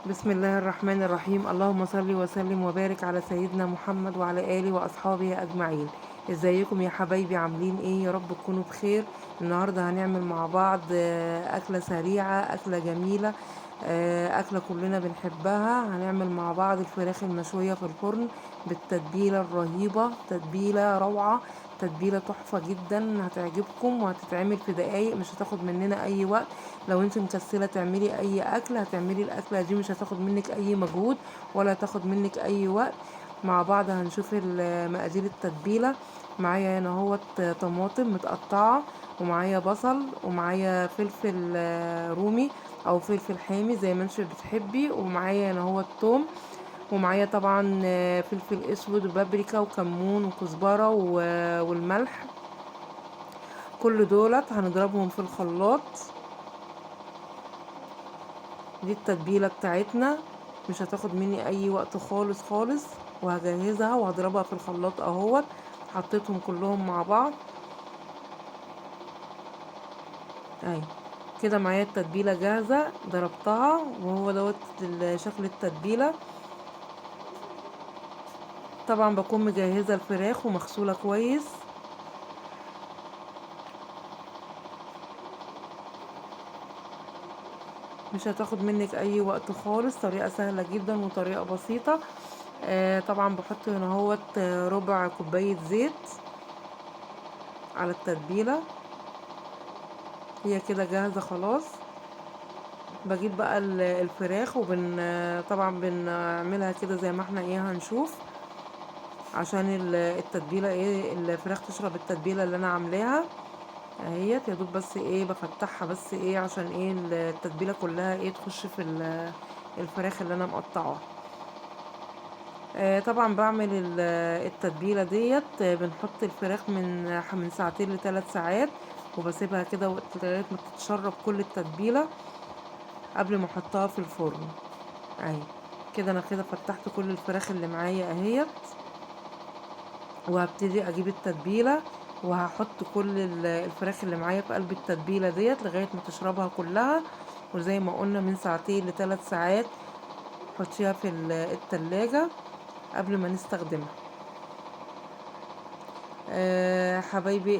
بسم الله الرحمن الرحيم. اللهم صل وسلم وبارك على سيدنا محمد وعلى آله وأصحابه أجمعين. ازيكم يا حبايبي، عاملين ايه؟ يا رب تكونوا بخير. النهارده هنعمل مع بعض أكلة سريعة، أكلة جميلة، أكلة كلنا بنحبها. هنعمل مع بعض الفراخ المشوية في الفرن بالتتبيلة الرهيبة، تتبيلة روعة، تتبيلة تحفة جدا، هتعجبكم وهتتعمل في دقايق، مش هتاخد مننا أي وقت. لو انت مكسلة تعملي أي أكل هتعملي الأكلة دي، مش هتاخد منك أي مجهود ولا هتاخد منك أي وقت. مع بعض هنشوف مقادير التتبيلة. معايا هنا اهوت طماطم متقطعة، ومعايا بصل، ومعايا فلفل رومي او فلفل حامي زي ما انت بتحبي، ومعايا هنا اهوت توم، ومعايا طبعا فلفل اسود وبابريكا وكمون وكزبره والملح. كل دولت هنضربهم في الخلاط. دي التتبيله بتاعتنا، مش هتاخد مني اي وقت خالص خالص، وهجهزها وهضربها في الخلاط اهوت. حطيتهم كلهم مع بعض اهي كده. معايا التتبيله جاهزة، ضربتها وهو دوت شكل التتبيله. طبعا بكون مجهزة الفراخ ومغسوله كويس. مش هتاخد منك اي وقت خالص، طريقه سهلة جدا وطريقه بسيطة. طبعا بحط هنا اهوت ربع كوباية زيت على التتبيله، هي كده جاهزة خلاص. بجيب بقى الفراخ طبعا بنعملها كده زي ما احنا هنشوف، عشان التتبيله الفراخ تشرب التتبيله اللي انا عاملاها اهيت. يا دوب بس بفتحها بس عشان التتبيله كلها تخش في الفراخ اللي انا مقطعاها. طبعا بعمل التتبيله ديت، بنحط الفراخ من ساعتين لثلاث ساعات، وبسيبها كده وقت لغاية ما تتشرب كل التتبيله قبل ما احطها في الفرن. اهي كده انا كده فتحت كل الفراخ اللي معايا اهيت، وهبتدي اجيب التتبيله وهحط كل الفراخ اللي معايا في قلب التتبيله ديت لغاية ما تشربها كلها. وزي ما قلنا من ساعتين لثلاث ساعات حطيها في التلاجة قبل ما نستخدمها. حبايبي،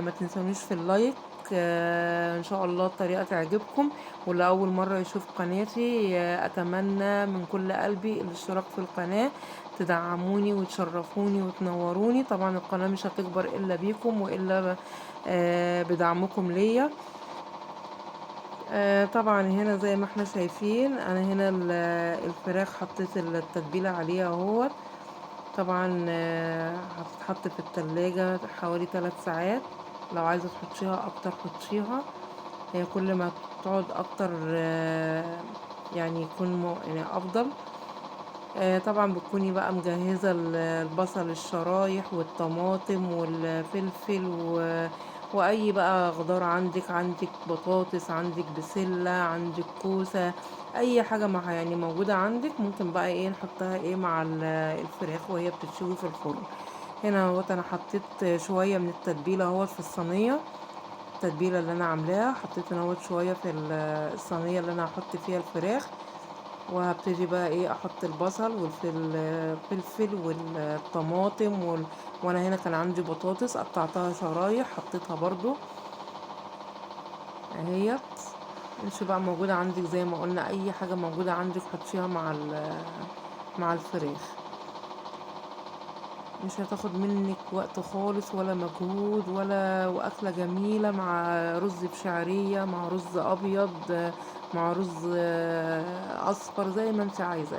ما تنسونيش في اللايك. ان شاء الله الطريقة تعجبكم، واللي اول مرة يشوف قناتي، اتمنى من كل قلبي الاشتراك في القناة، تدعموني وتشرفوني وتنوروني. طبعا القناة مش هتكبر الا بيكم والا بدعمكم ليا. طبعا هنا زي ما احنا شايفين انا هنا الفراخ حطيت التتبيله عليها اهوت. طبعا، هتتحط في التلاجة حوالي 3 ساعات، لو عايزة تحطيها اكتر حطيها، هي كل ما تقعد اكتر، يكون افضل. طبعا بتكوني بقى مجهزة البصل الشرايح والطماطم والفلفل واي بقى خضار عندك، عندك بطاطس، عندك بسلة، عندك كوسة، اي حاجة موجودة عندك ممكن بقى نحطها مع الفراخ وهي بتتشوي في الفرن. هنا اهوت انا حطيت شوية من التتبيلة اهوت في الصينية، التتبيلة اللي انا عاملاها حطيت هنا اهوت شوية في الصينية اللي انا هحط فيها الفراخ، وهبتدي بقى احط البصل والفلفل والطماطم وانا هنا كان عندي بطاطس قطعتها شرايح حطيتها برضو اهيت. مش بقى موجودة عندك زي ما قلنا اي حاجة موجودة عندك حطيها مع الفراخ، مش هتاخد منك وقت خالص ولا مجهود واكلة جميلة مع رز بشعرية، مع رز ابيض، مع رز اصفر، زي ما انت عايزة.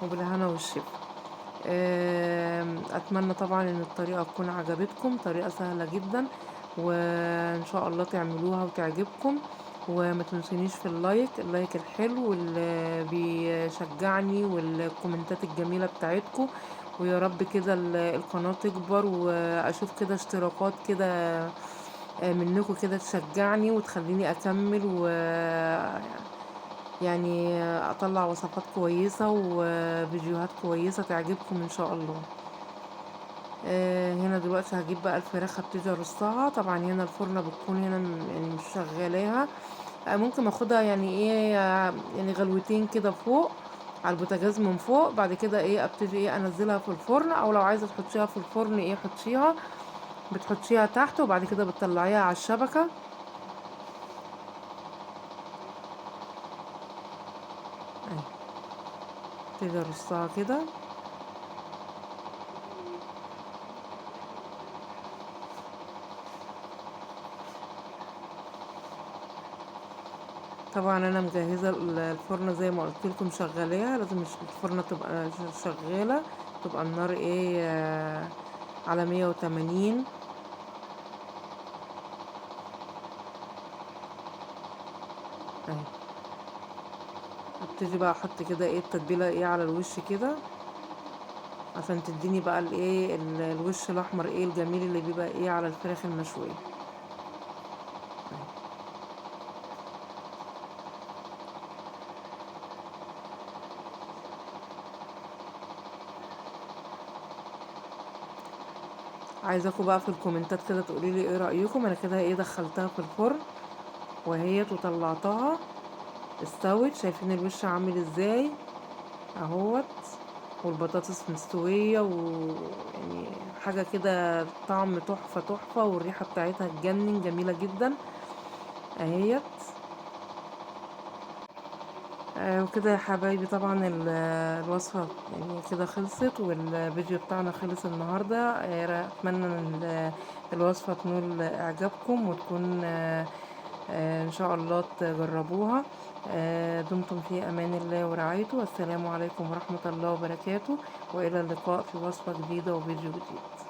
وبالهنا والشفا. اتمنى طبعا ان الطريقة تكون عجبتكم، طريقة سهلة جدا وان شاء الله تعملوها وتعجبكم. وما تنسونيش في اللايك، اللايك الحلو واللي بيشجعني والكومنتات الجميلة بتاعتكم، ويا رب كده القناة تكبر واشوف كده اشتراكات كده منكم كده تشجعني وتخليني اكمل و اطلع وصفات كويسة وفيديوهات كويسة تعجبكم ان شاء الله. هنا دلوقتي هجيب بقى الفراخ هبتدي ارصها. طبعا هنا الفرنة بتكون هنا مش شغالاها، ممكن اخدها يعني ايه، يعني غلوتين كده فوق على البوتاجاز من فوق، بعد كده ايه ابتدي ايه انزلها في الفرن، او لو عايزه تحطيها في الفرن ايه حطيها، بتحطيها تحت وبعد كده بتطلعيها على الشبكة. اهي ابتدي ارصها كده. طبعا انا مجهزة الفرن زي ما قلت لكم شغاليها، لازم الفرن تبقى شغالة، تبقى النار ايه على 180. اهي ابتدي بقى احط كده ايه التتبيله ايه على الوش كده، عشان تديني بقى الايه الوش الاحمر ايه الجميل اللي بيبقى ايه على الفراخ المشويه. عايزاكم بقى في الكومنتات كده تقولي لي ايه رايكم. انا كده ايه دخلتها في الفرن وهي وطلعتها استوت، شايفين الوش عامل ازاي اهوت، والبطاطس مستوية، ويعني حاجة كده طعم تحفة تحفة، والريحه بتاعتها تجنن جميلة جدا اهيت. وكده يا حبايبي طبعا الوصفة يعني كده خلصت، والفيديو بتاعنا خلص النهاردة. اتمنى ان الوصفة تنول اعجابكم وتكون ان شاء الله تجربوها. دمتم في امان الله ورعايته، والسلام عليكم ورحمة الله وبركاته، والى اللقاء في وصفة جديدة وفيديو جديد.